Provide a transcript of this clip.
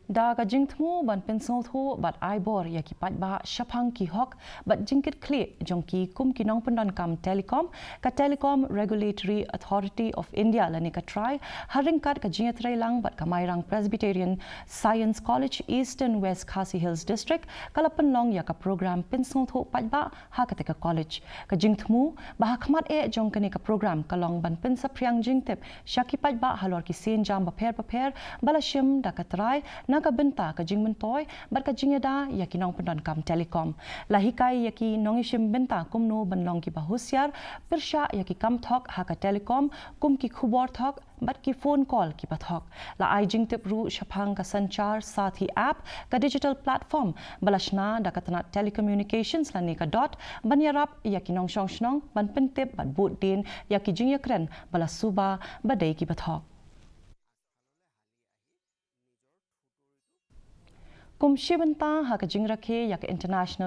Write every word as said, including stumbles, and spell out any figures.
Da ka jingthmu ban pynsngewthuh bad ai bor ïa ki paidbah shaphang ki hok bad jingkitkhlieh jong ki kum ki nongpyndonkam telecom, ka Telecom Regulatory Authority of India lane ka TRAI, ha ryngkat ka jingïatreilang bad ka Mairang Presbyterian Science College, Eastern West Khasi Hills District, ka la pynlong ïa ka program pynsngewthuh paidbah ha kata ka college. Ka jingthmu ba ha khmat eh jong kane ka program ka long ban pynsaphriang jingtip sha ki paidbah halor ki sienjam bapher bapher ba la shim da ka TRAI na ka bynta ka jingmyntoi bad ka jingïada ïa ki nongpyndonkam telecom. La hikai ïa ki nongïashim bynta kumno ban long kiba husiar pyrshah ïa ki kam thok ha ka telecom, kum ki khubor thok bad ki phone call kiba thok. La ai jingtip ruh shaphang ka Sanchar Sathi app, ka digital platform ba la shna da ka tnat telecommunications lane ka DOT, ban ïarap ïa ki nongshong shnong ban pyntip bad bud dien ïa ki jingïakren ba la suba ba dei kiba thok. Kum shi bynta ha ka jingrakhe ïa ka International